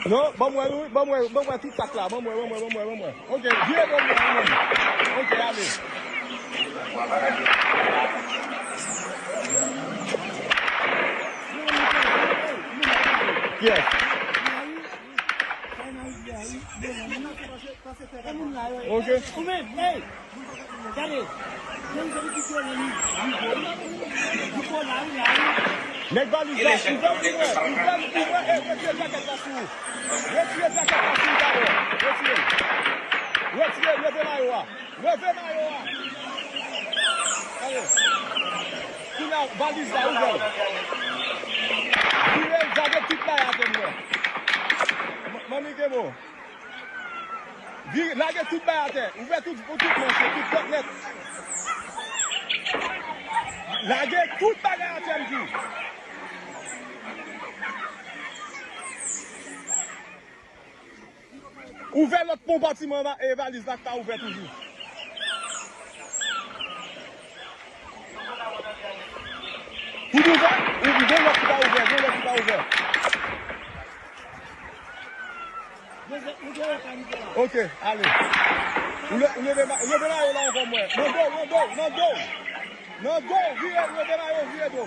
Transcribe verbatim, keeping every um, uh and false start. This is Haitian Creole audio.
Non, ban m wè, wi, ban m wè, ban m wè tout sak la. Ban m wè, ban m wè, ban m wè, ban m wè. Ok, vire do m wè, ban m wè. Ok, ale. Kiyès? Ok. Nèg valiz la, ouvè l pou mwen, ouvè l pou mwen, e, retire jakèt la sou ou. Retire jakèt la sou ou dabò. Retire l. Retire l, leve mayo a. Leve mayo a. Ale. Kounye a, valiz la, ouvè l. Vire l, lage tout bagay atè m wè. M-, Manmi Kemo. Vire, lage tout bay atè. Ouvè tout, tout manch yo, tout pòt nèt. Lage tout bagay atè, m di. Ouvè lòt konpatiman va-, e valiz la k pa ouvè toujou. Tout ouvè? Ou gen lòt ki pa ouvè, gen lòt ki pa ouvè. Ok, ale. Ou le-, ou leve ma-, leve mayo la ankò mwen. Nan do, nan do, nan do. Nan do, vire, leve mayo, vire do.